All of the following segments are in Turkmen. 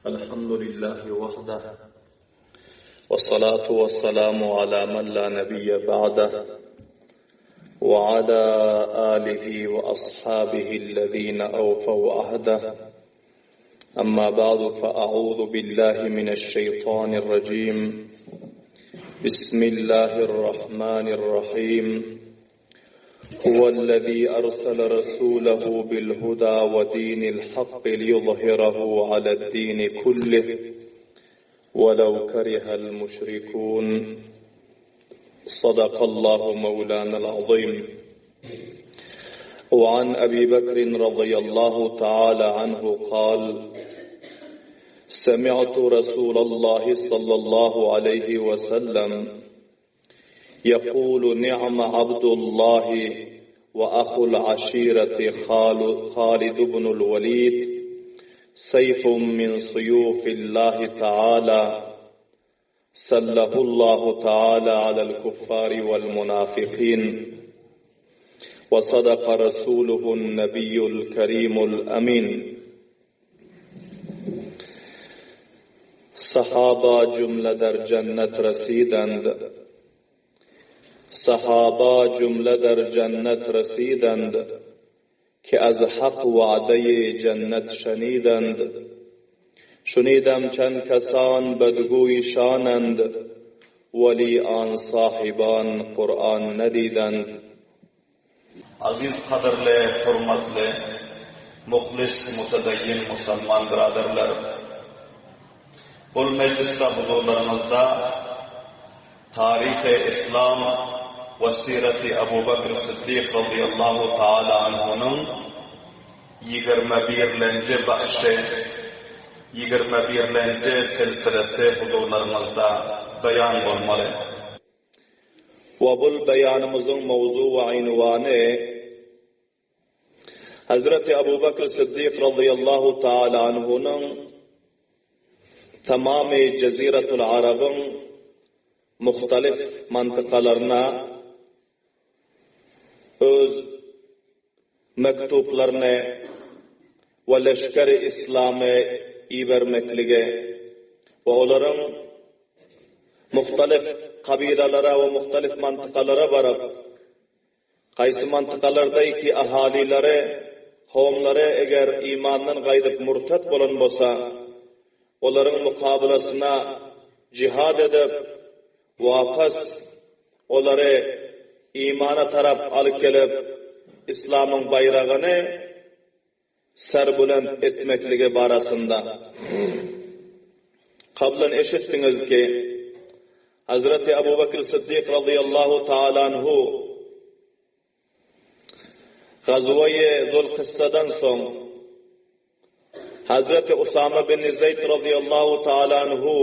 الحمد لله وحده والصلاة والسلام على من لا نبي بعده وعلى آله وأصحابه الذين أوفوا عهده أما بعد فأعوذ بالله من الشيطان الرجيم بسم الله الرحمن الرحيم هو الذي أرسل رسوله بالهدى ودين الحق ليظهره على الدين كله ولو كره المشركون صدق الله مولانا العظيم وعن أبي بكر رضي الله تعالى عنه قال سمعت رسول الله صلى الله عليه وسلم يقول نعم عبد الله وأخو العشيرة خالد بن الوليد سيف من سيوف الله تعالى سله الله تعالى على الكفار والمنافقين وصدق رسوله النبي الكريم الأمين Sahaba jümle der cennet residend. Sahaba jümle der cennet residend. Ki az hak va'deyi cennet şenidend. Şunidem çend kesan bedguy şanend. Veli an sahiban Kur'an nedidend. Aziz gadyrly, hormatly, muhlis, mutedeyyin musulman byraderler! Bul mejlisde huzurlaryňyzda Taryhy Yslam we Sireti Abu Bekr Siddik razyýallahu taala anhunyň 21-lenji başy, 21-lenji silsilesi huzurlaryňyzda beýan bolmaly. We bul beýanymyzyň mowzu we ynwany Hezreti Abu Bekr Siddik razyýallahu taala anhunyň tamamy Jeziratul Arabyň muhtalif mantykalaryna öz mektuplaryny we leşgeri yslamy ibermekligi we olaryň muhtalif kabylalara we muhtalif mantykalara baryp, haýsy mantykalardaýki ahalylary, kowumlary eger imandan gaýdyp murtat bolan bolsa, olaryň mukabylasyna jihad edip, wapas olary imana tarap alyp gelip, yslamyň baýragyny serbulent etmekligi barasynda. Kablan eşitdiňiz ki, Hazreti Abu Bekr Siddik razyýallahu taala anhu Gazwaýy Zulkyssadan soň Hazreti Usama bin Zeýd razyýallahu taala anhu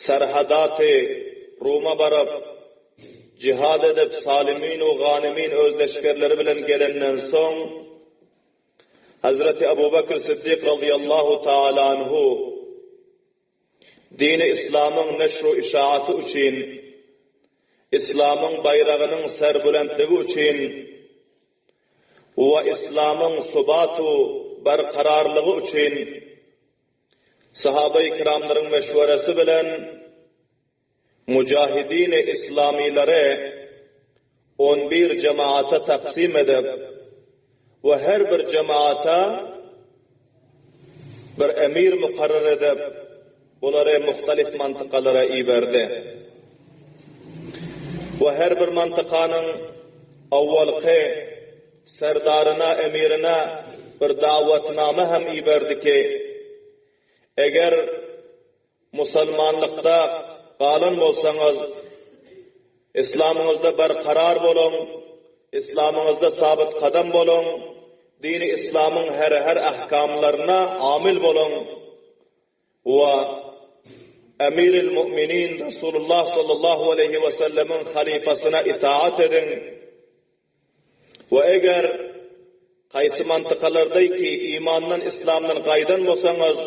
Serhadaty Ruma baryp, jihad edip, Salymin u Ganymin öz leşgerleri bilen gelenden soň, Hazreti Abu Bekr Siddik razyýallahu taala anhu dini yslamyň neşru işaaty üçin, yslamyň baýragynyň serbulentligi üçin we yslamyň subatu berkararlygy üçin Sahabaýy kiramlaryň meşweresi bilen mujahidini islamylary on bir jemaata taksym edip we her bir jemaata bir emir mukarrar edip, bulary muhtalif mantykalara iberdi. We her bir mantykanyň awwalky serdaryna, emirine bir dawatnama hem iberdi ki, Eger musulmanlykda galan bolsaňyz, yslamyňyzda berkarar boluň, yslamyňyzda sabyt kadam boluň, dini yslamyň her-her ahkamlaryna amil boluň we Emiril Mu'minin Resulullah sallallahu aleýhi we sellemiň halyfasyna itaat ediň. We eger haýsy mantykalardaýki imandan islamdan gaýdan bolsaňyz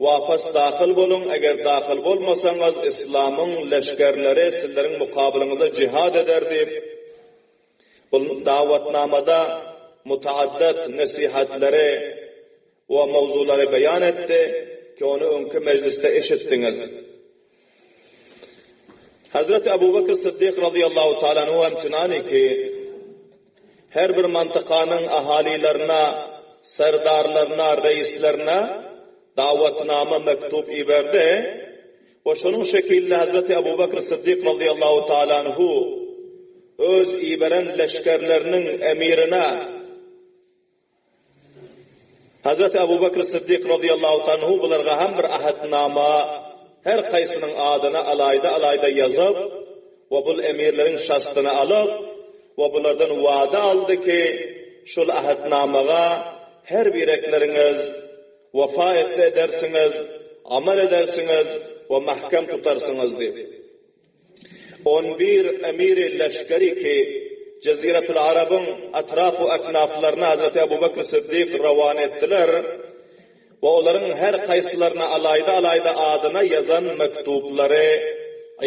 wapas dahyl boluň eger dahyl bolmasaňyz islamyň leşgerleri sizleriň mukabylyňyzda jihad eder diýip bu dawatnamada mutaaddat nesihatlary. We mowzulary beýan etdi, ki ony öňki mejlisde eşitdiňiz. Hazreti Abu Bekr Syddyk razyýallahu taala anhu hem çynany ki, her bir mantykanyň ahalylaryna, serdarlaryna, reislerine dawatnama, mektup iberdi we şonuň şekilde Hazreti Abu Bekr Syddyk razyýallahu taala anhu öz iberen leşgerleriniň emirine, Hazreti Abu Bekr Syddyk razyýallahu anhu bularga hem bir ahdnama her kaýsynyň adyna alaýda-alaýda ýazyp we bul emirleriň şastyny alyp we bulardan wada aldy ki, şul ahdnamaga her birekleriňiz wefa etdi edersiňiz, amal edersiňiz we mahkem tutarsyňyz diýip. On bir emiri leşgeri ki, Jeziretül Arabyň atraf-u eknaflaryna Hazreti Ebu Bekr Syddyk rowana etdiler we olaryň her kaýsylaryna alaýda-alaýda adyna ýazan mektuplary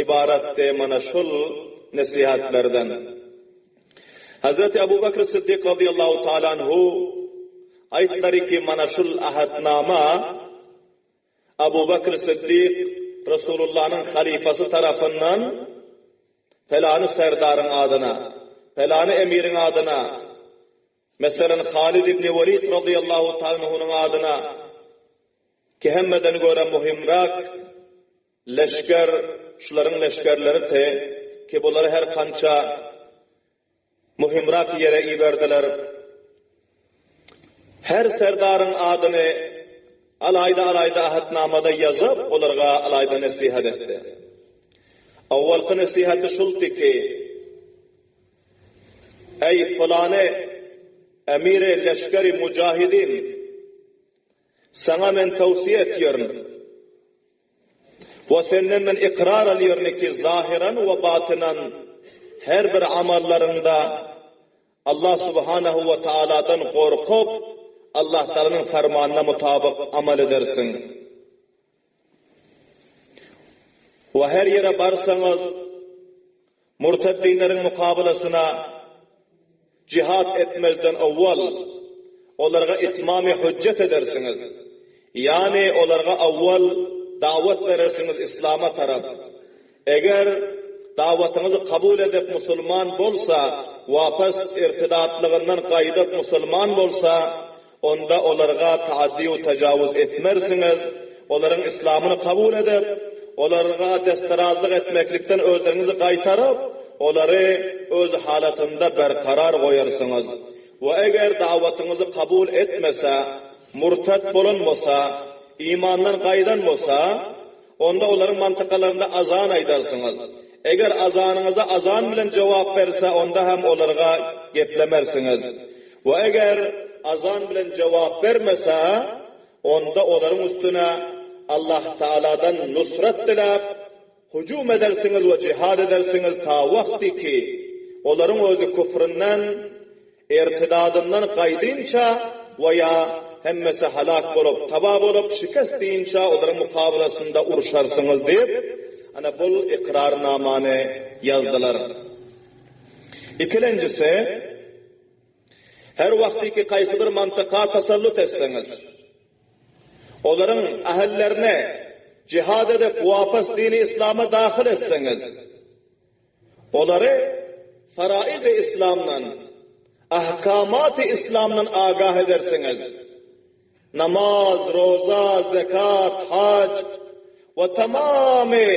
ybaratdy mana şul nesihatlardan. Hazreti Ebu Bekr Syddyk razyýallahu taala anhu aýtlary ki, mana şul ahdnama, Abu Bekr Syddyk Resulullanyň halyfasy tarapyndan pelany serdaryň adyna, pelany emiriň adyna, meselen, Halid ibn Welid razyýallahu taala anhunyň adyna, ki hemmeden görä muhimrak leşger şularyň leşgerleridi, ki bulary her kança Muhimrak ýere iberdiler. Her serdaryň adyny alaýda-alaýda ahdnamada ýazyp, olarga alaýda nesihat etdi. Owalky nesihaty şuldy ki, Eý, pylany emiri leşgeri mujahidin, saňa men towsiýe etýärin. We senden men ykrar alýaryn ki, zahyran we batynan her bir amallaryňda Allah subhanahu we taaladan gorkup, Allah Taalanyň fermanyna mutabyk amal edersiň. We her ýere barsaňyz, Murtaddinleriň mukabalasyna jihad etmezden owwal, olarga itmamy hüjjet edersiňiz. Ýagny olarga owwal dawat berersiňiz islama tarap. Eger dawatyňyzy kabul edip musulman bolsa, wapas irtidatlygyndan gaýdyp musulman bolsa, Onda olarga taaddi-u tajawuz etmersiňiz, olaryň yslamyny kabul edip, olarga desterazlyk etmeklikden özleriňizi gaýtaryp, olary öz halatynda berkarar goýarsyňyz. We eger dawatyňyzy kabul etmese, murtat bolan bolsa, imandan gaýdan bolsa, onda olaryň mantykalarynda azan aýdarsyňyz. Eger azanyňyza azan bilen jogap berse, onda hem olarga geplemersiňiz. We eger azan bilen jogap bermese, onda olaryň üstüne Allah Tagaladan nusrat diläp, hüjüm edersiňiz we jihad edersiňiz ta wagty ki, olaryň özi küfründen, irtidadyndan gaýdynça we ýa hemmesi halak bolup, taba bolup, şikest diýinçä olaryň mukabalasynda urşarsyňyz diýip, ana bul ykrarnamany ýazdylar. Ikilenjisi, her wagtyky kaýsy bir mantyka tasallut etseňiz, olaryň ähillerini jihad edip wapas dini islama dahyl etseňiz, olary faraiz-i islamdan, ahkamat-y islamdan agah edersiňiz. Namaz, roza, zekat, haj we tamamy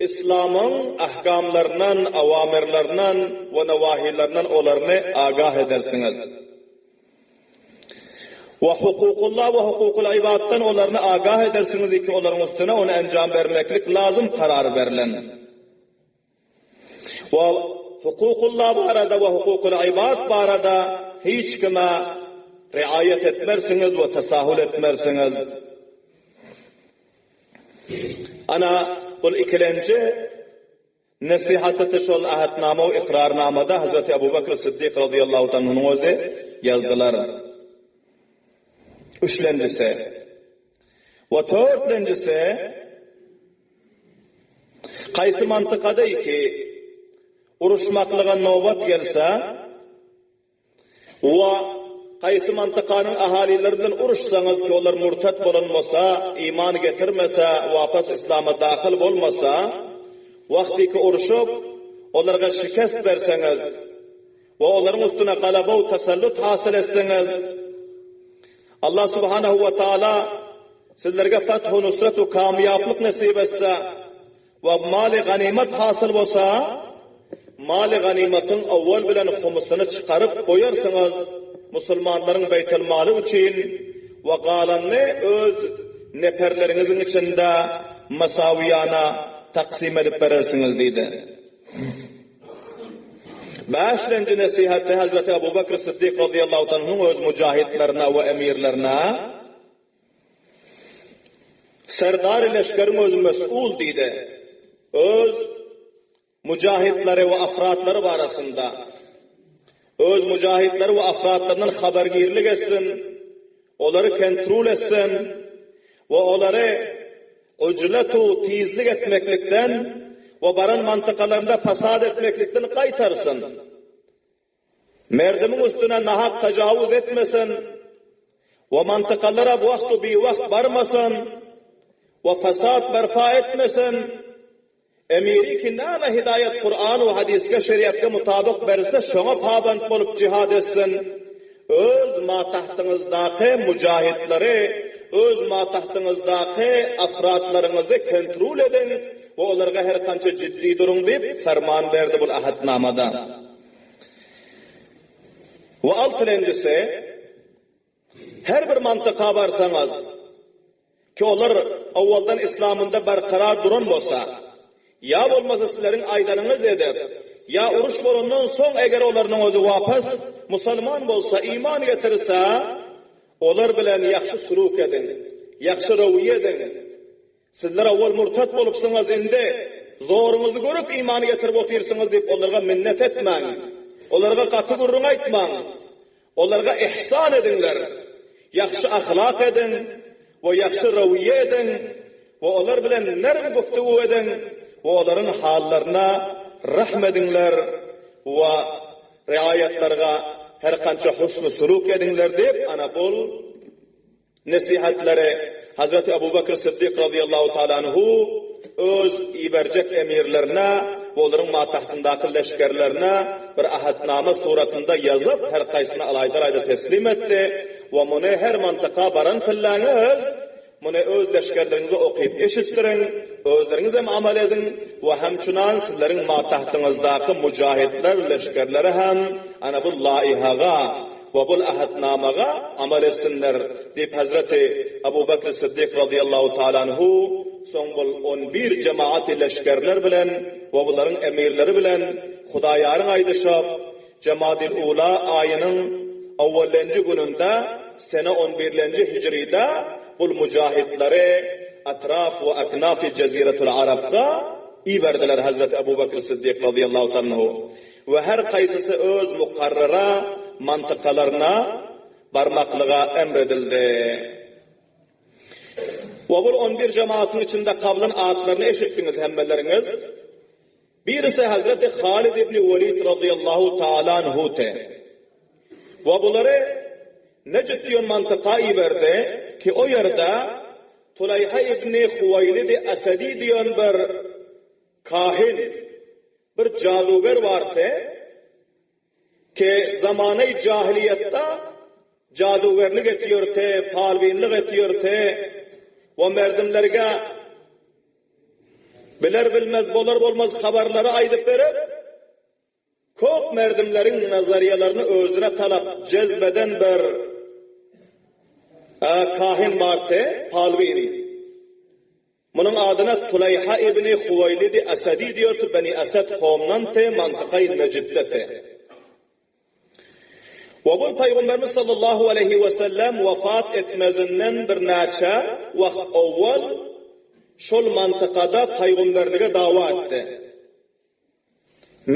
Yslamyň ahkamlaryndan, awamirlerinden we nawahilerinden olaryny agah edersiňiz. We hukukullah we hukukul ibaddan olaryny agah edersiňiz ki olaryň üstüne ony enjam bermeklik lazym karar berlen. We hukukullah barada we hukukul ibad barada hiç kime riaýat etmersiňiz we tasahul etmersiňiz. Ana, bul ikilenji nesihatydy şol ahdnama we ykrarnamada Hazreti Abu Bekr Siddik razyýallahu anhunyň özi ýazdylar. Üçlenjisi we törtlenjisi Kaýsy mantykada ki, uruşmaklyga nobat gelse, we. Haýsy mantykanyň ahalyleri bilen uruşsaňyz ki olar murtat bolan bolsa, iman getirmese, wapas islama dahyl bolmasa, wagtyky urşup, olarga şikest berseňiz we olaryň üstüne galaba we tasallut hasyl etseňiz, Allah subhanahu we taala sizlerge fath we nusrat we kamýaplyk nesip etse, We maly ganymat hasyl bolsa, maly ganymatyň owwal bilen humusyny çykaryp goýarsyňyz musulmanlaryň beýtelmaly üçin we galanyny öz neperleriňiziň içinde masawyýana taksym edip berersiňiz diýdi. Bäşlenji nesihaty Hazreti Abu Bekr Syddyk razyýallahu anhuň öz mujahidlerine we emirlerine, Serdary leşgeriň özi mes'ul diýdi. Öz mujahidleri we afratlary barasynda. Öz mujahidleri we afratlaryndan habargirlik etsin, olary kentrul etsin we olary ujletu tizlik etmeklikden we baran mantykalarynda fasad etmeklikden gaýtarsyn. Merdimiň üstüne nahak tajawuz etmesin we mantykalara wagtu biwagt barmasyn we fasat berpa etmesin, emiri ki näme hidaýat Kuran we hadysga şeriatga mutabyk berse şoňa pabent bolup jihad etsin, öz matahtyňyzdaky mujahidleri, öz matahtyňyzdaky afratlaryňyzy kentrul ediň we olarga her kança jiddi duruň diýip ferman berdi bul ahdnamada. We altylenjisi, her bir mantyka barsaňyz, ki olar owaldan yslamynda berkarar duran bolsa, ýa bolmasa sizleriň aýdanyňyz edip, ýa uruş bolandan soň eger olarynyň özi wapas musalman bolsa, iman getirse, olar bilen ýagşy suluk ediň, ýagşy röwýe ediň. Sizler owal murtat bolupsyňyz, indi zoruňyzy görüp iman getirip otyrsyňyz diýip olarga minnet etmäň. Olarga gaty gürrüň aýtmaň. Olarga ihsan ediňler. Ýagşy ahlak ediň we ýagşy röwýe ediň we olar bilen nerm guftugu ediň we olaryň hallaryna rahm ediňler we riaýatlarga her kança husny suluk ediňler diýip ana bul Nesihatlary Hazreti Abu Bekr Syddyk razyýallahu taala anhu öz iberjek emirlerine we olaryň matahtyndaky leşgerlerine bir ahdnama suratynda ýazyp, her kaýsyna alaýda-alaýda teslim etdi we muny her mantyka baran pilläňiz, muny öz leşgerleriňize okyp eşitdiriň, özleriňizem amal ediň we hemçunan sizleriň matahtyňyzdaky mujahidler leşgerleri hem ana bu laihaga, we bul ahdnamaga amal etsinler diýip Hazreti Abu Bekr Syddyk razyýallahu taala anhu soň bul 11 jemaati leşgerler bilen we bularyň emirleri bilen Hudaýaryň aýdyşyp Jemadil Ula aýynyň owwallenji gününde sene on birlenji hijride bul mujahidleri atraf we aknafi Jeziretul Arapga iberdiler Hazreti Abu Bekr Syddyk razyýallahu taala anhu. We her kaýsysy öz mukarrara mantykalaryna barmaklyga emr edildi. We bul on bir jemagatyň içinde kablyň atlaryny eşitdiňiz hemmeleriňiz. Birisi Hazreti Halid ibni Welid razyýallahu taala anhuty. We bulary Nejd diýen mantyka iberdi ki o ýerde Tulaýha ibni Huwaýlidi Asadi diýen bir kahin, Bir jaduger bardy, ki zamanaý jahylyýetde jadugerlik etýärdi, palbinlik etýärdi we merdimlerge biler-bilmez, bolar-bolmaz habarlary aýdyp berip, köp merdimleriň nazariýalaryny özüne talap jezp eden bir kahin bardy, palbin. Munuň adyna Tulaýha ibni Huwaýlidi Asadi diýerdi, Beni Asad kowumyndandy, mantykaýy Nejdde-ti. We bul Pygamberimiz sallallahu aleýhi we sellem wefat etmezinden birnäçe wagt owwal şol mantykada pygamberlige dawa etdi.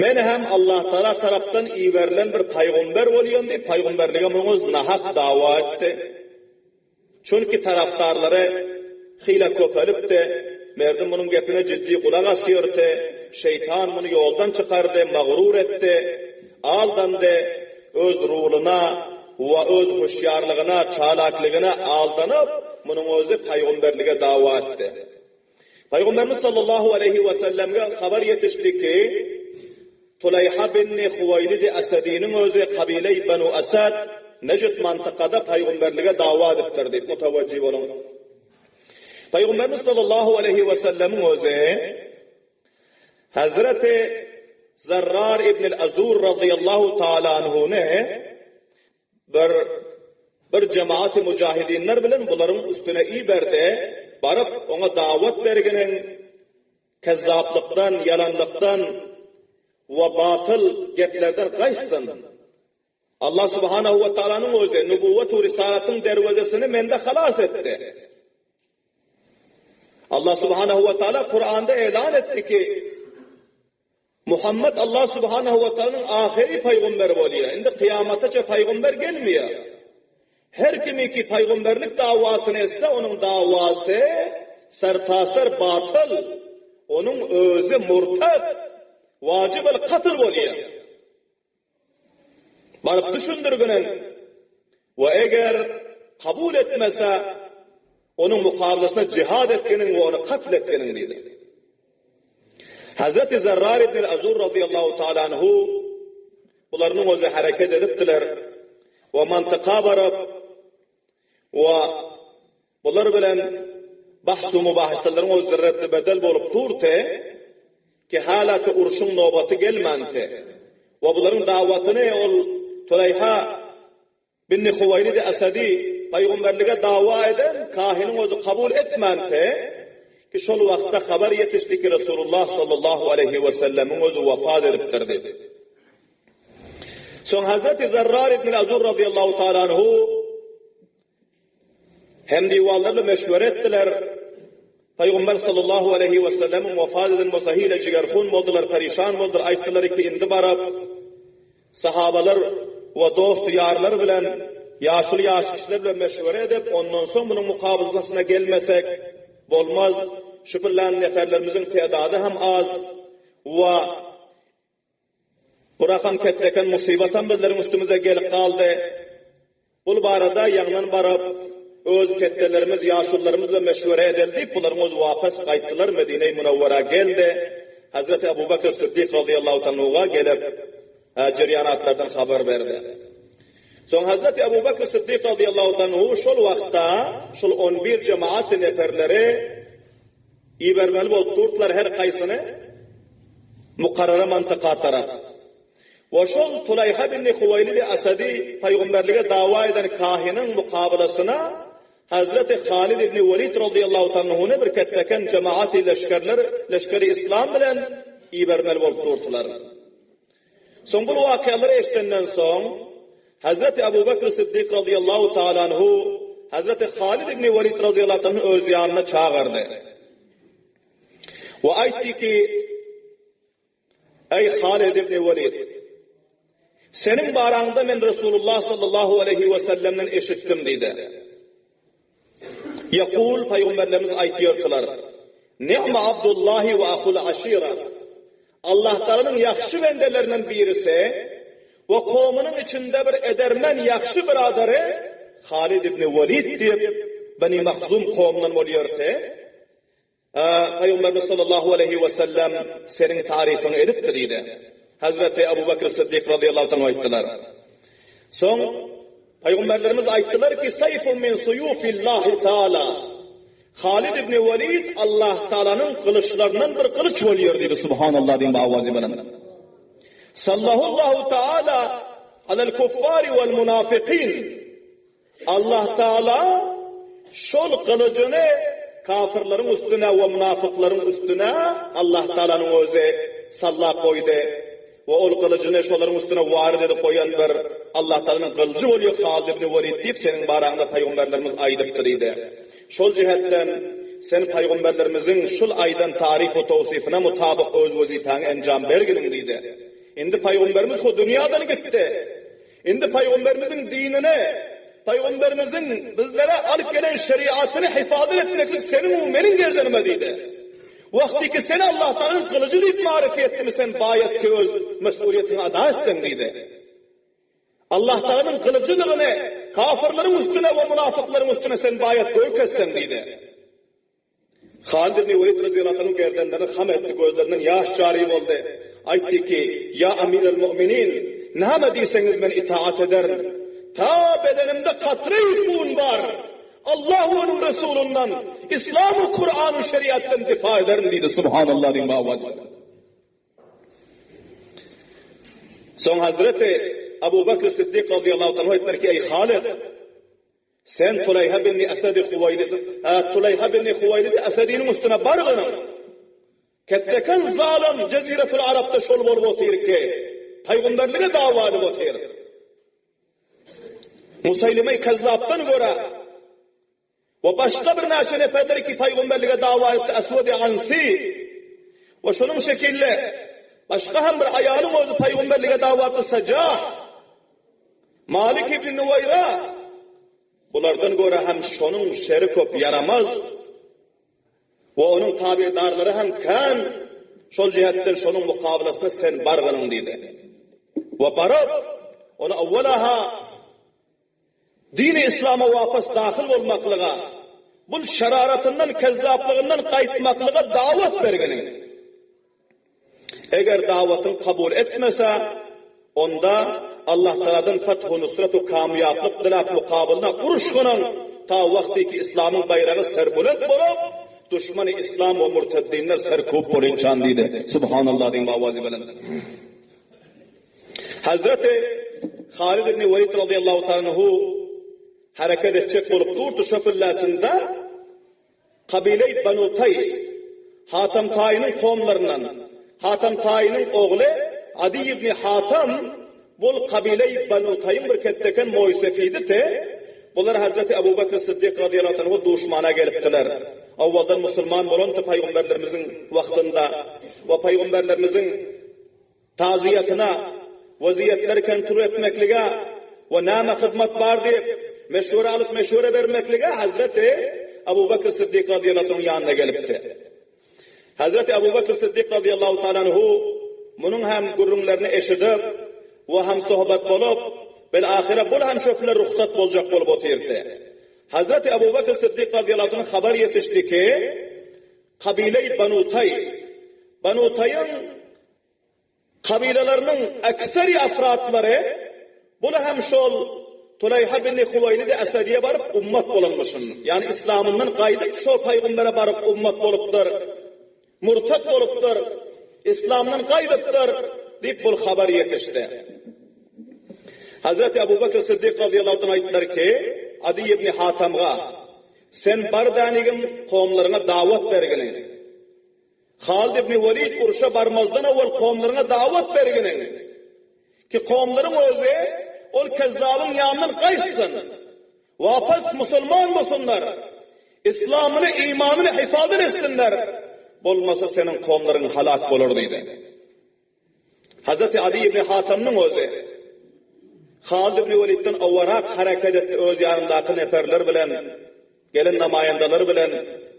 Men hem Allatagala tarapdan iberilen bir pygamber bolýan diýip, pygamberlige muňyz nahak dawa etdi. Çünki tarapdarlary hile köpelipdi, merdim munuň gepine jiddi gulak asýardy, şeýtan muny ýoldan çykardy, magrur etdi, aldandy, öz ruluna. we öz huşýarlygyna, çalaklygyna aldanyp, munuň özi paýgamberlige dawa etdi. Paýgamberimiz sallallahu aleýhi we sellemge habar ýetişdi ki, Tuleýha binni Huwaýlidi Esediniň özi kabileý Benu Esed Nejd mantykada paýgamberlige dawa edipdir diýip, mutawejjih boluň. Paýgamberimiz sallallahu aleýhi we sellemiň özi Hazreti Zarrar ibnül Azur razyýallahu taala anhuny bir bir jemaat mujahidinler bilen bularyň üstüne iberdi, baryp oňa dawat berginiň kezzaplykdan, ýalanlykdan we batyl geplerden gaýtsyn. Allah subhanahu we taalanyň özi nubuwwet we risalatyň derwezesini mende halas etdi. Allah subhanahu we taala Kuranda elan etdi ki, Muhammed Allah subhanahu we taalanyň ahyry paýgamberi bolýar. Indi kyýamataça paýgamber gelmeýär. Her kimi ki paýgamberlik dawasyny etse, onuň dawasy sertaser batyl, onuň özi murtad, wajibel katl bolýar. Baryp düşündirginiň we eger kabul etmese, onuň mukabylasyna jihad etginiň we ony katl etginiň diýdi. Hazreti Zerrar ibn Azur razyýallahu taala anhu bularynyň özi hereket edipdiler we mantyka baryp we Bular bilen bahs-u-mubahisalaryň özi reddi-bedel bolup durdy, ki halaça urşuň nobaty gelmänti we bularyň dawatyny ol Tuleýha binni Huwaýlidi Esedi pygamberlige dawa eden kahiniň özi kabul etmänti, ki şol wagtda habar ýetişdi ki Resulullah sallallahu aleýhi wesellemiň özi wefat edipdir diýip. Soň Hazreti Zerrar ibn Azur razyýallahu taala anhu Hemdiwanlar bilen meşwere etdiler. Pygamber sallallahu aleýhi we sellemiň wefat eden bolsa hile jigerhun boldular, perişan boldular, aýtdylar ki indi baryp sahabalar we dost ýarlar bilen ýaşuly ýaş kişiler bilen meşwere edip, ondan soň munuň mukabylasyna gelmesek bolmaz. Şu pyllan neferlerimiziň tedady hem az we Bu rakam ketdeken musybatam bizleriň üstümize gelip galdy. Bul barada ýaňdan baryp, öz ketdelerimiz, ýaşulularymyz bilen meşwere edeli diýip, bularyň özi wapas gaýtdylar, Medine-i Münewwerä geldi. Hezreti Ebu Bekr Syddyk razyýallahu tanuga gelip, jerýanatlardan habar berdi. Soň Hezreti Ebu Bekr Syddyk razyýallahu tanhu şol wagtda şol on bir jemaat neferleri Ibermeli bolup durdylar her kaýsyny mukarrara mantyka tarap. We şol Tulaýha binni Huwaýlidi Asady paýgamberlige dawa eden kahiniň mukabylasyna Hazreti Halid ibni Welid razyýallahu tanhuny bir ketdeken jemaati leşgerler leşgeri islam bilen ibermeli bolup durdylar. Soň bul wakyalary eşidenden soň, Hezreti Ebu Bekr Syddyk razyýallahu taala anhu Hezreti Halid ibn Welid razyýallahu taala anhu öz ýanyna çagyrdy. We aýtdy ki, Eý Halid ibn Welid, seniň baraňda men Resulullah sallallahu aleýhi we sellemden eşitdim diýdi. Ýekul, Pygamberlerimiz aýtýardylar, Ni'me Abdullahi we ahul aşira, Allahtagalanyň ýagşy bendelerinden birisi we kowumynyň içinde bir edermen ýagşy biradary Halid ibn Welid diýip, Beni Mahzum kowumyndan bolýardy. Pygamberimiz sallallahu aleýhi we sellem seniň tarypyňy edipdir diýdi. Hazreti Abu Bekr Syddyk razyýallahu anhu aýtdylar. Soň Pygamberlerimiz aýtdylar ki, Seýfun min suýufillahi taala. Halid ibn Welid Allah Taalanyň gylyçlaryndan bir gylyç bolýar diýdi. Subhanallah diýip awazy bilen. Sallallahu taala alal kuffari wal munafikin. Allah Taala şol gylyjyny kafirleriň üstüne we mynafyklaryň üstüne Allah Taalanyň özi sallap goýdy we ol gylyjyny şolaryň üstüne warid edip goýan bir Allah Taalanyň gylyjy bolýar Halid ibn Welid diýip seniň baraňda pygamberlerimiz aýdypdyr diýdi. Şol jihetden sen pygamberlerimiziň şul aýdan taryf we towsyfyna mutabyk öz wezipäňi enjam berginiň diýdi. Indi pygamberimiz ho dünýadan gitdi. Indi Pygamberimiziň dinini, Pygamberimiziň bizlere alyp gelen şeriatyny hifazat etmeklik seniň u meniň gerdenime diýdi. Wagtyky seni Allah Taganyň gylyjy diýip maryfy etdimi sen baýat ki öz mesuliýetiňi ada etseň diýdi. Allahtaganyň gylyjydygyny kafyrlaryň üstüne we munafyklaryň üstüne sen baýat görkezseň diýdi. Halid ibn Welid razyýallahu anhu gerdenlerini ham etdi, gözlerinden ýaş jary boldy. Aýtdy ki, Ýa Amirel Mu'minin, näme diýseňiz men itaat ederin. Ta bedenimde katre-i hun bar, Allah we onuň Resulyndan, Islam we Kur'an-u şeriatdan difa ederin diýdi. Subhanallah diýiň baba. Soň Hazreti Abu Bakr Siddik razyýallahu anhu aýtdylar ki, Eý Halid, sen Tuleýha binni Esedi Huwaýlid, Tuleýha binni Huwaýlid Esediniň üstüne bargynyň. Ketdeken zalym Jeziretul Arapda şol bolup otyr ki, pygamberlige dawa edip otyr. Musaýlime Kezzapdan görä We başga birnäçe neferler ki pygamberlige dawa etdi Aswady Ansi we şonuň şekilli başga hem bir aýalyň özi pygamberlige dawa etdi Sajah Malik ibn Nuwaýra bulardan görä hem şonuň şeri köp ýaramaz we onuň tabedarlary hem kän şol jihetden şonuň mukabylasyna sen bargynyň diýdi. We baryp ony awwalaha Dini yslama wapas dahyl bolmaklyga, bul şeraratyndan, kezzaplygyndan gaýtmaklyga dawat berginiň. Eger dawatyňy kabul etmese, onda Allah Tagaladan feth-u nusrat-u kamýaplyk diläp mukabylyna uruşgynyň, ta wagtyki yslamyň baýragy serbulent bolup, duşmany yslam we murteddinler serkup bolynçan diýdi. Subhanallah diýiň bi awazy belent. Hazreti Halid ibn Welid razyýallahu taala anhu hereket etjek bolup durdy, şo pillesinde kabile-i Banu Taý, Hatam Taýynyň kowumlaryndan Hatam Taýynyň ogly Adi ibn Hatam bul kabile-i Banu Taýyň bir ketdeken moýsefiditi, bular Hazreti Abu Bekr Siddik razyýallahu taala anhu duşmana gelipdiler. Owaldan musulman bolandy pygamberlerimiziň wagtynda we pygamberlerimiziň Tazyýatyna, weziýetleri kontrol etmeklige we näme hyzmat bar diýip, meşwere alyp meşwere bermeklige Hazreti Abu Bekr Siddik razyýallahu anhuň ýanyna gelipdi. Hazreti Abu Bekr Siddik razyýallahu taala anhu munuň hem gürrüňlerini eşidip we hem sohbet bolup, bil ahyra bul hem şöfler rugsat boljak bolup otyrdy. Hazreti Abu Bekr Siddik razyýallahu anhu habar ýetişdi ki, Kabile-i Banu Taý, Banu Taýyň kabylalarynyň ekseri afratlary buly hem şol Tuleýha binni Huwaýlidi Esediýe baryp ummat bolanmyşyn. Ýagny islamyndan gaýdyp şol pygambere baryp ummat bolupdyr. Murtat bolupdyr. Islamdan gaýdypdyr diýip bul habar ýetişdi. Hazreti Abu Bekr Siddik razyýallahu anh aýtdylar ki, Adi ibn Hatamga, Sen bar dänigim kowumlaryňa dawat berginiň. Halid ibn Welid urşa barmazdan owal kowumlaryňa dawat berginiň. Ki kowumlaryň özi ol kezzabyň ýanyndan gaýtsyn. Wapas musulman bolsunlar. Islamyny, imanyny hifazat etsinler. Bolmasa seniň kowumlaryň halak bolar diýdi. Hazreti Ady ibn Hatamnyň özi Halid ibn Welidden owarak hereket etdi öz ýanyndaky neperler bilen, gelen namaýandalar bilen,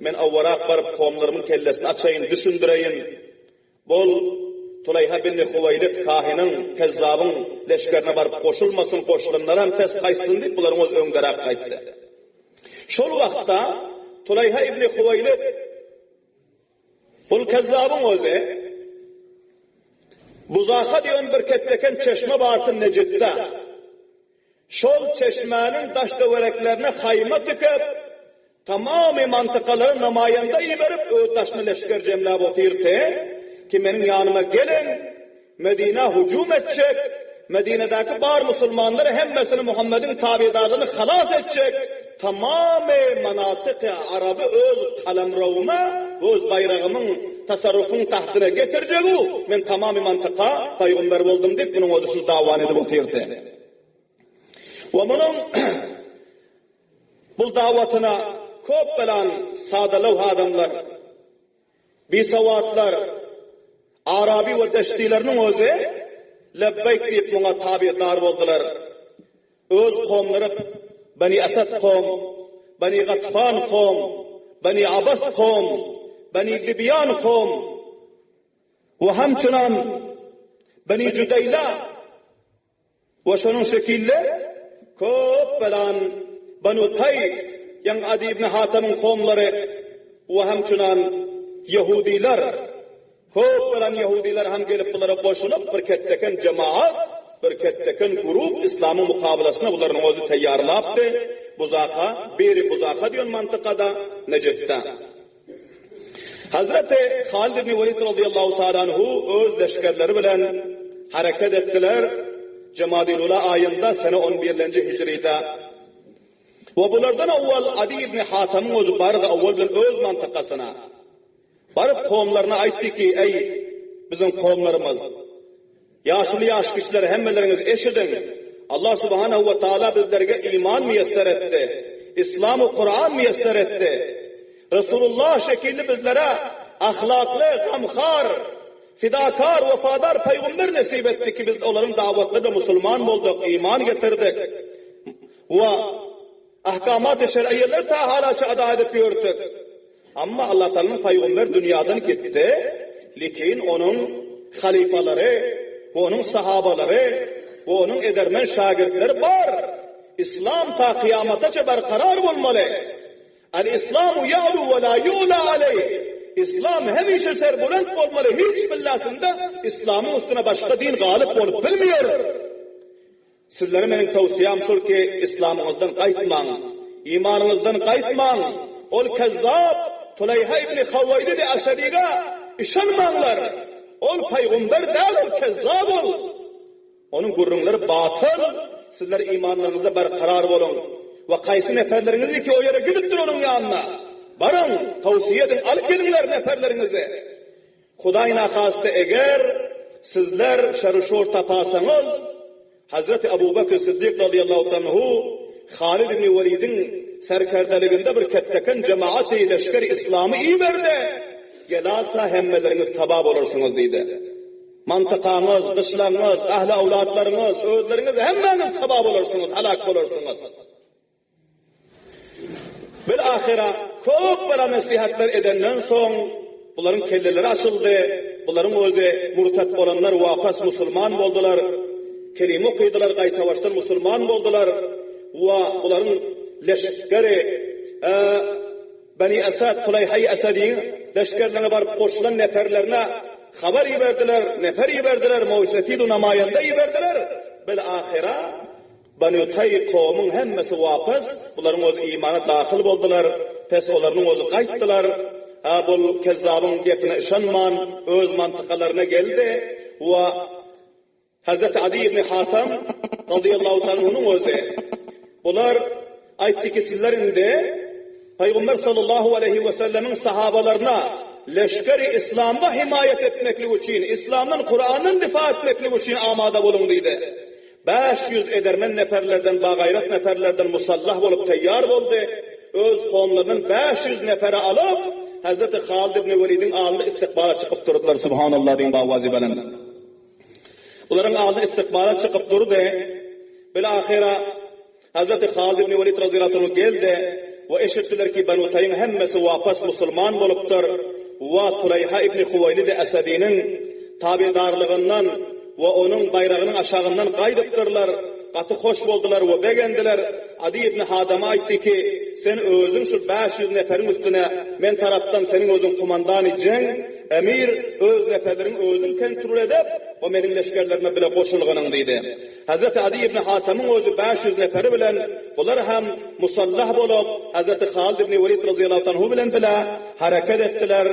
men owarak baryp kowumlarymyň kellesini açaýyn, düşündireýin. Bol, Tuleýha binni Huwaýlid kahynyň, kezzabyň leşgerine baryp goşulmasyn, goşulanlaram pes gaýtsyn diýip, bularyň özi öňderäk gaýtdy. Şol wagtda Tuleýha ibn Huwaýlid Bul kezzabyň özi Buzaha diýen bir ketdeken çeşme barsyn Nejitde. Şol çeşmäniň daş-töwereklerine haýma tikip, tamamy mantykalara namaýanda iberip, öz daşyna leşger jemläp otyrdy ki, meniň ýanyma geliň, Medinä hüjüm etjek, Medinedäki bar musulmanlary hemmesini Muhammediň tabedarlaryny halas etjek, tamamy manatyky araby öz kalamrawyma, öz baýragymyň, tasarrufyň tahtyna getirjegu, men tamamy mantyka paýgamber boldum diýip, munuň özi şul dawany edip otyrdy. We munuň bul dawatyna köp belan sadalöwh adamlar, Bisowatlar, Arabi we Deştileriniň özi Lebbeýk diýip muňa tabydar boldular. Öz kowumlary Beni Esed kowum, Beni Gatfan kowum, Beni Abas kowum, Beni Bibiýan kowum we hemçinan Beni Jüdeýla. We şonuň şekilde köp belan Banu Taý, ýaňy Ady ibn Hatamyň kowumlary we hemçünan ýehudylar, köp belan ýehudylar hem gelip bulara goşulyp bir ketdeken jemaat, bir ketdeken grup islamyň mukabalasyna bularyň özi taýýarlapdy, Buzaka, biri Buzaka diýen mantykada, Nejetde. Hazreti Halid ibn Welid razyýallahu taala anhu öz leşgerleri bilen hereket etdiler. Jemadilula aýynda sene on birlenji hijride. We bulardan owwal Adi ibn Hatamyň özi bardy owwal bilen öz mantykasyna. Baryp kowumlaryna aýtdy ki, Eý, biziň kowumlarymyz! Ýaşuly ýaş kiçiler hemmeleriňiz eşidiň! Allah subhanahu we taala bizlerge iman miýesser etdi. Islam we Kuran miýesser etdi. Resulullah şekilli bizlere ahlakly, gamhar, fidakar, wepadar paýgumber nesip etdi ki biz olaryň dawatlary bilen musulman bolduk, iman getirdik we ahkamat-y şer'iýeleri ta halaça ada edip ýördük. Amma Allatagalanyň paýgumber dünýadan gitdi, lekin onuň halypalary we onuň sahabalary we onuň edermen şagirtleri bar. Islam ta kyýamataça berkarar bolmaly. Al islamu ýa'lu we la ýu'la aleýh. Islam hemişe serbulent bolmaly, hiç billasynda islamyň üstüne başga din galyp bolup bilmeýär. Sizlere meniň towsyýam şul ki, yslamyňyzdan gaýtmaň, imanyňyzdan gaýtmaň, ol kezzap Tuleýha ibni Hawaýlidi Asadyga yşanmaňlar, ol paýgumber däl ol kezzap ol, onuň gürrüňleri batyl, sizler imanlaryňyzda berkarar boluň we kaýsy neperleriňizi ki o ýere gidipdir onuň ýanyna, baryň, towsyýa ediň, alyp geliňler neperleriňizi. Hudaý nahasta eger sizler şer-u-şor tapasaňyz, Hazreti Abu Bekr Siddik razyýallahu anhu Halid ibn Welidiň serkerdeliginde bir ketdeken jemaaty leşger-i yslamy iberdi, gelalsa hemmeleriňiz taba bolarsyňyz diýdi. Mantykaňyz, gyşlagyňyz, ähli-awlatlaryňyz, özleriňiz hemmäňiz taba bolarsyňyz, halak bolarsyňyz. Bil-ahyra köp bela nesihatlar edenden soň, bularyň kelleleri açyldy, bularyň özi murtat bolanlar wapas musulman boldular, kelime okydylar gaýtabaşdan musulman boldular we bularyň leşgeri Beni Esad, Tulaýhaý Esadyň leşgerlerine baryp goşulan neperlerine habar iberdiler, neper iberdiler, mowsefidu namaýanda iberdiler, bil-ahyra Banu Taý kowumyň hemmesi wapas, bularyň özi imana dahyl boldular, pes olarynyň özi gaýtdylar, ha bul kezzabyň gepine yşanman öz mantykalaryna geldi we Hazreti Ady ibn Hatam razyýallahu taala anhunyň özi bular aýtdy ki sizler indi Pygamber sallallahu aleýhi we sellemiň sahabalaryna leşgeri islamda himaýat etmeklik üçin, islamdan Kurandan difa etmeklik üçin amada boluň diýdi. 500 edermen neperlerden, bagaýrat neperlerden musallah bolup taýýar boldy. Öz kowumlaryndan 500 neferi alyp, Hazreti Halid ibn Welidiň alnynda istikbala çykyp durdular. Subhanallah diýiň bawazy belent. Bularyň alny istikbala çykyp durdy. Bilahyra Hazreti Halid ibn Welid razyýallahu anhu geldi we eşitdiler ki, Banu Taýyň hemmesi wapas musulman bolupdyr we Tuleýha ibn Huwaýlid Esediniň tabedarlygyndan we onuň baýragynyň aşagyndan gaýdypdyrlar. Gaty hoş boldular we begendiler. Ady ibn Hadama aýtdy ki, Sen özüň şu 500 neferiň üstüne men tarapdan seniň özüň kumandany jeň, emir, öz neferleriňi özüň kontrol edip we meniň leşgerlerime bile goşulgynyň diýdi. Hazreti Ady ibn Hatamyň özi 500 neferi bilen, bular hem musallah bolup, Hazreti Halid ibn Welid razyýallahu anhu bilen bile hereket etdiler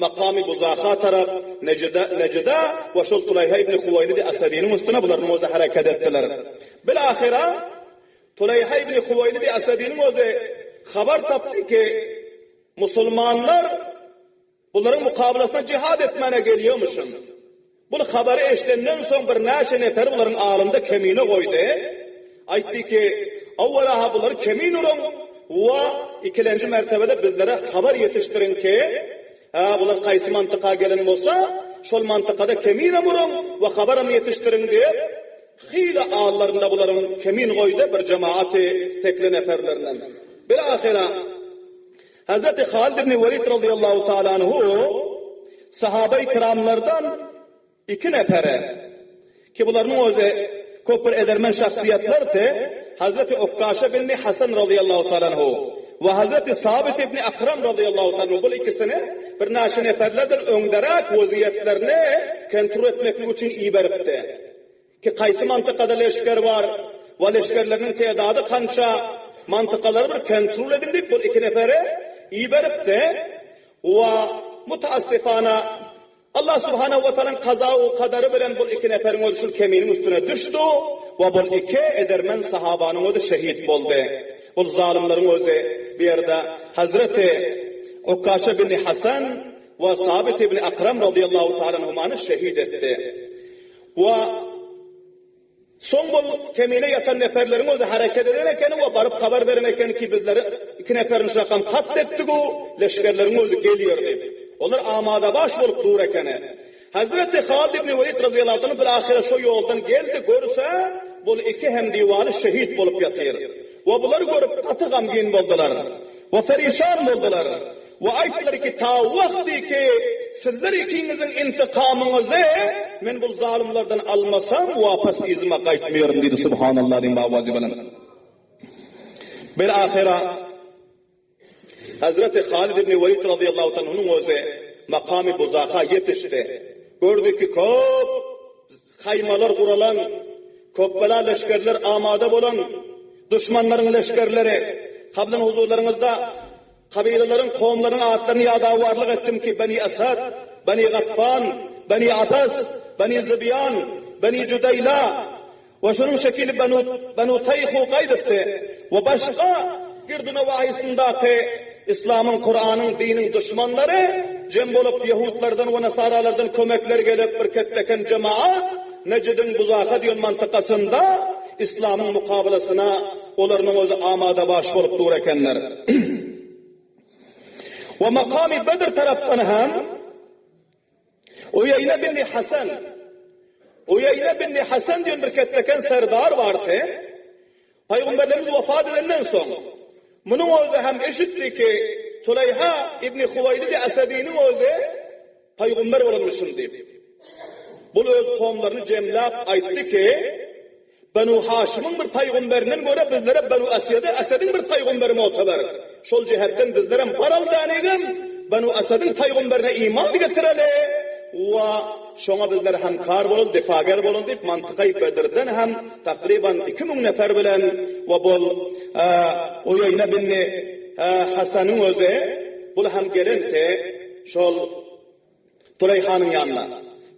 makamy Buzaha tarap, Nejde, Nejde we şol Tulaýha ibn Huwaýlidi Asadiniň üstüne bularyň özi hereket etdiler. Bilahyra Tulaýha ibn Huwaýlidi Asadiniň özi habar tapdy ki, musulmanlar Bularyň mukabalasyna jihad etmäne gelýärmişin. Bul habary eşidenden soň birnäçe nefer bularyň alynda kemine goýdy. Aýtdy ki, Owwala-ha bulary kemin uruň we ikilenji mertebede bizlere habar ýetişdiriň ki, hä, bular kaýsy mantyka gelen bolsa, şol mantykada keminem uruň we habaram ýetişdiriň diýip, hyla allarynda bularyň kemin goýdy bir jemaaty tekli neferlerinden. Bil-ahyra, Hazreti Halid ibn Welid razyýallahu taala anhu sahabai kiramlardan iki nefere ki bularynyň özi. Köp bir edermen şahsyýetlerdi, Hazreti Ukkaşa binni Hasan razyýallahu taala anhu we Hazreti Sabit ibni Akram razyýallahu taala anhu bul ikisini birnäçe neferlerden öňderäk weziýetlerini kontrol etmeklik üçin iberipdi. Ki kaýsy mantykada leşger bar we leşgerleriniň tedady kança, mantykalary bir kontrol ediň diýip bul iki neferi iberipdi we mutaassifana Allah subhanahu we taalaň kaza u kadary bilen bul iki neferiň özi şul keminiň üstüne düşdi we bul iki edermen sahabanyň özi şehit boldy. Bul zalymlaryň özi bu ýerde Hazreti Ukkaşa bin Hasan we Sabit ibn Akram razyýallahu taala anhumany şehit etdi. We Soň bul kemine ýatan neperleriň özi hereket eden ekeni we baryp habar beren ekeni ki bizleri iki neperini şunakam katl etdigu, leşgerleriň özi gelýär diýip. Olar amadabaş bolup dur ekeni. Hezreti Halid ibn Welid razyýallahu anh bilahyra şo ýoldan geldi, görse, bul iki hemdiwany şehit bolup ýatyr. We bulary görüp gaty gamgyn boldular. We perişan boldular. We aýtdylar ki, Ta wagty ki, sizler ikiňiziň intikamyňyzy men bul zalymlardan almasam, wapas yzyma gaýtmaýaryn diýdi. Subhanallah diýiň bawazy bilen. Bir ahyra Hazreti Halid ibn Welid razyýallahu anhunyň özi makamy Buzaka ýetişdi. Gördi ki, köp haýmalar guralan, köp bela leşgerler amada bolan duşmanlaryň leşgerleri kablan huzurlaryňyzda Kabylalaryň, kowumlaryň atlaryny ýadawarlyk etdim ki, Beni Esed, Beni Gatfan, Beni Abes, Beni Zybýan, Beni Judeýla we şonuň şekili Benu, Benu Taýhu gaýdypdy we başga girdi-nowaýysyndaky Yslamyň, Kuranyň, diniň duşmanlary jem bolup ýehudlardan we nasaralardan kömekler gelip bir ketdeken jemaat Nejdiň Buzaka diýen mantykasynda Yslamyň mukabalasyna Olarynyň özi amada-baş bolup dur ekenler. We makamy Bedr tarapdan hem Uýeýne binni Hasan, Uýeýne binni Hasan diýen bir ketdeken serdar bardy. Pygamberlerimiz wefat edenden soň, munuň özi hem eşitdi ki, Tuleýha ibni Huwaýlid Esediniň özi pygamber bolanmyşyn diýip. Bul öz kowumlaryny jemläp aýtdy ki, Benu Haşymyň bir pygamberinden görä bizlere Benu Esede, Esediň bir pygamberi muteber. Şol jähetden bizlerem baral dänigem Benu Esediň pygamberine iman getireli we şoňa bizler hemkar bolaly, difager bolaly diýip mantykaý Bedirden hem takryban 2000 nefer bilen we bol Uýeýne binni Hasanyň özi bul hem gelenti şol Tuleýhanyň ýanyna.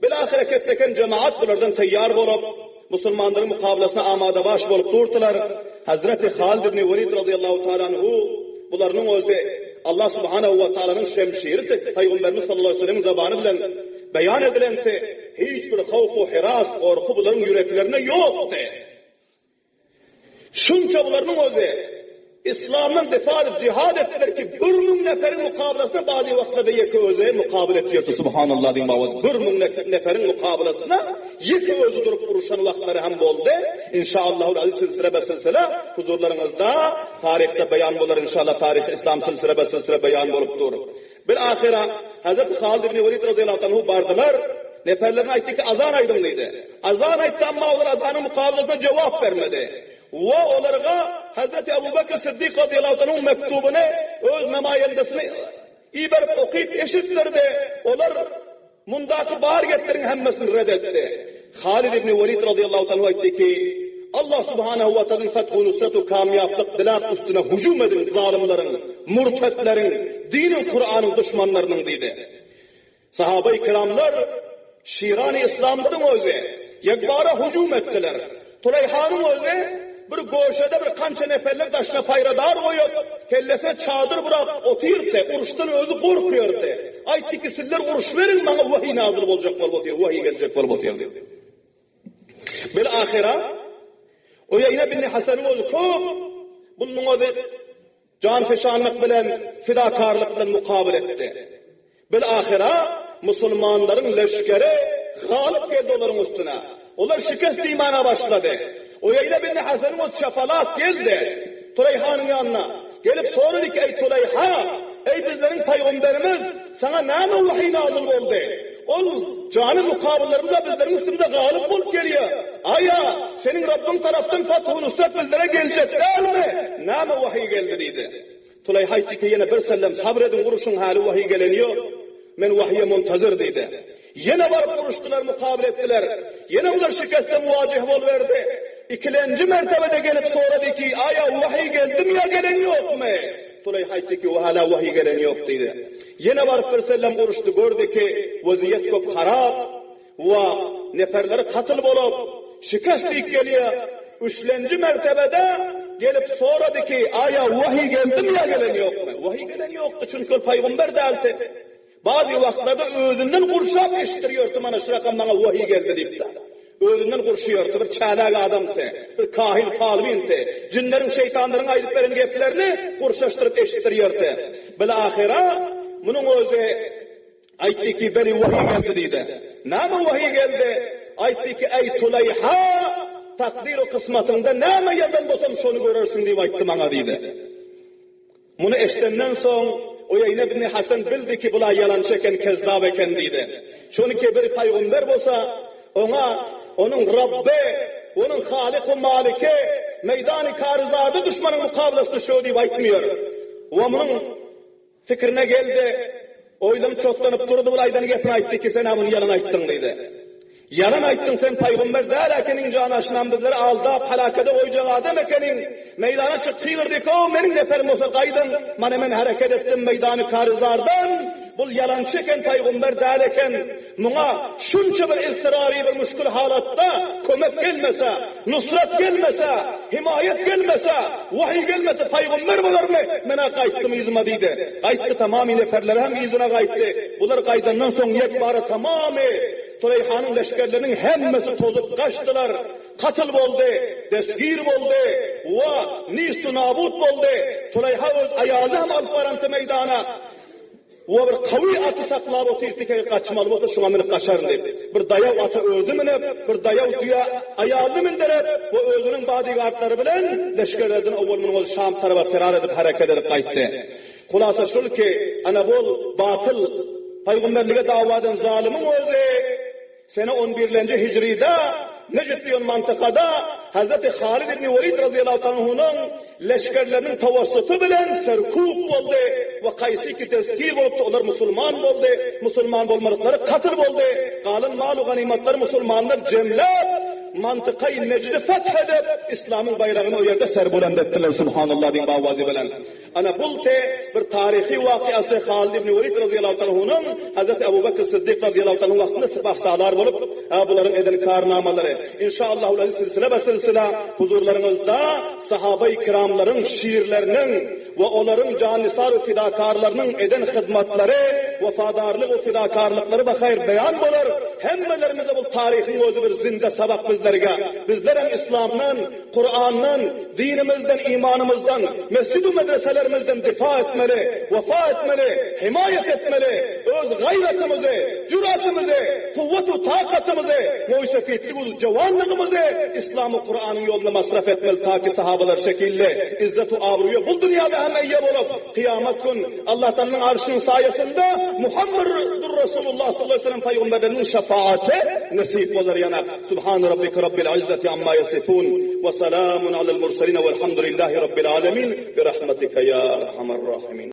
Bilahyra ketdeken jemagat bulardan taýýar bolup, musulmanlaryň mukabalasyna amada-baş bolup durdylar. Hezreti Halid ibn Welid razyýallahu taala anhu bularynyň özi Allah subhanahu we taalanyň şemşiri Pygamberimiz sallallahu aleýhi we sellemiň zabany bilen beýan edilenti, hiç bir howf-u hiras, gorky bularyň ýüreklerinde ýokdy. Şunça bularynyň özi Yslamdan difa edip jihad etdiler ki 1000 neferiň mukabalasyna bazy wagtlarda ýeke özi mukabyl etýärdi subhanallah diýiň baba 1000 neferiň mukabalasyna ýeke özi durup uruşan wagtlary hem boldy inşaallahul aziz silsile be silsile huzurlaryňyzda taryhda beýan bolar inşallah taryhy yslam silsile be silsile beýan bolup dur. Bil-ahyra, Hezreti Halid ibn Welid razyýallahu anhu bardylar, neferlerine aýtdy ki, Azan aýdyň diýdi. Azan aýtdy, emma olar azanyň mukabylasyna jogap bermedi. We olarga Hezreti Ebu Bekr Siddik razyýallahu anhuň mektubyny öz nemaýendesine iberip okyp eşitdirdi. Olar Mundaky bar gepleriň hemmesini red etdi. Halid ibn Welid razyýallahu anhu aýtdy ki, Allah subhanahu we taaladan feth-u nusret-u kamýaplyk diläp üstüne hüjüm ediň zalymlaryň, murtetleriň, diniň Kuranyň duşmanlarynyň diýdi. Sahabai kiramlar şirany yslamlaryň özi ýekbara hüjüm etdiler. Tuleýhanyň özi bir goşada bir kança neferler daşyna paýradar goýup, kellesine çadyr burap otyrdy, uruşdan özi gorkýardy. Aýtdy ki, sizler uruşberiň, maňa wahyý nazyl boljak bolup otyr, wahyý geljek bolup otyr diýdi. Bil-ahyra, Uýeýne bin Hasanyň özi köp, bunuň özi Janpeşanlyk bilen, fidakarlyk bilen mukabyl etdi. Bil-ahyra musulmanlaryň leşgeri galyp geldi olaryň üstüne. Olar şikest diýmäne başlady. Uýeýne bin Hasanyň özi çapalap geldi Tuleýhanyň ýanyna. Gelip sorady ki, Eý Tuleýha, eý bizleriň pygamberimiz, saňa näme wahyý nazyl boldy? Ol jany mukabyllarymyz-a bizleriň üstümize galyp bolup gelýär. Aýa, seniň Rabbyň tarapdan fathu nusrat bizlere geljek dälmi? Näme wahyý geldi diýdi. Tulaýha aýtdy ki, ýene bir sellem sabr ediň, uruşyň häli wahyý geleni ýok. Men wahyýa muntazyr diýdi. Ýene baryp uruşdylar, mukabyl etdiler. Ýene bular şikeste muwajeh boluberdi. Ikilenji mertebede gelip sorady ki, Aýa, wahyý geldimi ýa gelen ýokmy? Tulaýha aýtdy ki, Hala wahyý gelen ýok diýdi. Ýene baryp bir sellem uruşdy, gördi ki, weziýet köp harap we neperleri katyl bolup, şikest diýip gelýär. Üçlenji mertebede gelip sorady ki, Aýa, wahyý geldimi ýa gelen ýokmy? Wahyý gelen ýokdy, çünki ol paýgamber däldi. Bazy wagtlarda özünden gurşap eşitdirýärdi, mana şu rakam maňa wahyý geldi diýip-de. Özünden gurşaýardy, bir çälek adamdy, bir kahin palbinti. Jynlaryň, şeýtanlaryň aýdyp beren geplerini gurşaşdyryp eşitdirýärdi. Bilahyra munuň özi aýtdy ki, beri wahyý geldi diýdi. Näme wahyý geldi? Aýtdy ki, Eý Tuleýha, takdyr-u kysmatyňda näme ýazan bolsam şony görersiň diýip aýtdy maňa diýdi. Muny eşidenden soň, Uýeýne ibn Hasan bildi ki, bula ýalançy eken, kezzap eken diýdi. Çünki bir pygamber bolsa, oňa onuň Rabby, onuň Halyk-u Maliki meýdany karyzarda duşmanyň mukabylasyna şöý diýip aýtmaýar. We munuň pikirine geldi, oýlanyp çotlanyp durdy, bul aýdan gepini aýtdy ki, sen-ä muny ýalan aýtdyň diýdi. Ýalan aýtdyň sen paýgomber däl ekeniň jan aşnam bizleri aldap halakada goýjak adam ekeniň meýdana çyk gygyrdy kow meniň neperim bolsa gaýdyň mana men hereket etdim meýdany karyzardan bul ýalançy eken paýgomber däl eken muňa şunça bir iztyrary bir müşgül halatda kömek gelmese nusrat gelmese himaýat gelmese wahyý gelmese paýgomber bolarmy menä gaýtdym yzyma diýdi gaýtdy tamamy neperleri hem yzyna gaýtdy bular gaýdandan soň ýekbara tamamy Tuleýhanyň leşgerleriniň hemmesi tozup gaçdylar, katyl boldy, destgir boldy we nist-u-nabut boldy. Tuleýha öz aýalyny hem alyp baranty meýdana we bir kawy aty saklap otyrdy ki, gaçmaly bolsa şuňa münüp gaçaryn diýip. Bir daýaw ata özi münüp, bir daýaw düýä aýalyny mündürip we özüniň bodyguardlary bilen leşgerlerden owal munuň özi Şam taraba ferar edip hereket edip gaýtdy. Hulasa şul ki, ana bol batyl pygamberlige dawa eden zalymyň özi sene on birlenji hijrida Nejd diýen mantykada Hazreti Halid ibn Welid razyýallahu taala anhunyň leşgerleriniň tawassuty bilen serkup boldy we kaýsy ki destgir bolupdy olar musulman boldy, musulman bolmadyklary katyl boldy, galan mal-u ganymatlary musulmanlar jemläp mantykaýy Nejdi feth edip islamyň baýragyny o ýerde serbulend etdiler Subhanallah diýiň bawazy bilen. Ana bul te bir taryhy wakyasy Halid ibn Welid razyýallahu taala anhunyň Hazreti Abu Bekr Syddyk razyýallahu taala anhu wagtynda sypahsalar bolup bularyň eden karnamalary. Inşaallahul aziz silsile be silsile huzurlaryňyzda sahabai kiramlaryň şiirleriniň we olaryň jannisar we fidakarlarynyň eden hyzmatlary, wefadarlyk we fidakarlyklary bahaýr beýan bolar. Hemmelerimize bul taryhyň özi bir zinde sabak bizlerge. Bizlerem islamdan Kurandan, dinimizden, imanymyzdan, mesjid-u medreselerimizden difa etmeli, wefa etmeli, himaýat etmeli, öz gaýratymyzy, jüratymyzy, kuwwat-u takatymyzy, moýsefitlik-u jowanlygymyzy Islam-u Kuranyň ýolunda masraf etmeli taki sahabalar şekilli izzet-u abruýa bul dünýäde hem eýe bolup, kyýamat gün Allah Tagalanyň arşynyň saýasynda Muhammedur Rasulullah sallallahu aleýhi we sellem pygamberleriniň şefaaty nesip bolar ýana. Subhane rabbike rabbil izzati amma ýasifun we salamun alel murselin welhamdulillahi rabbil alemin bi rahmetike ýa erhamer rahimin.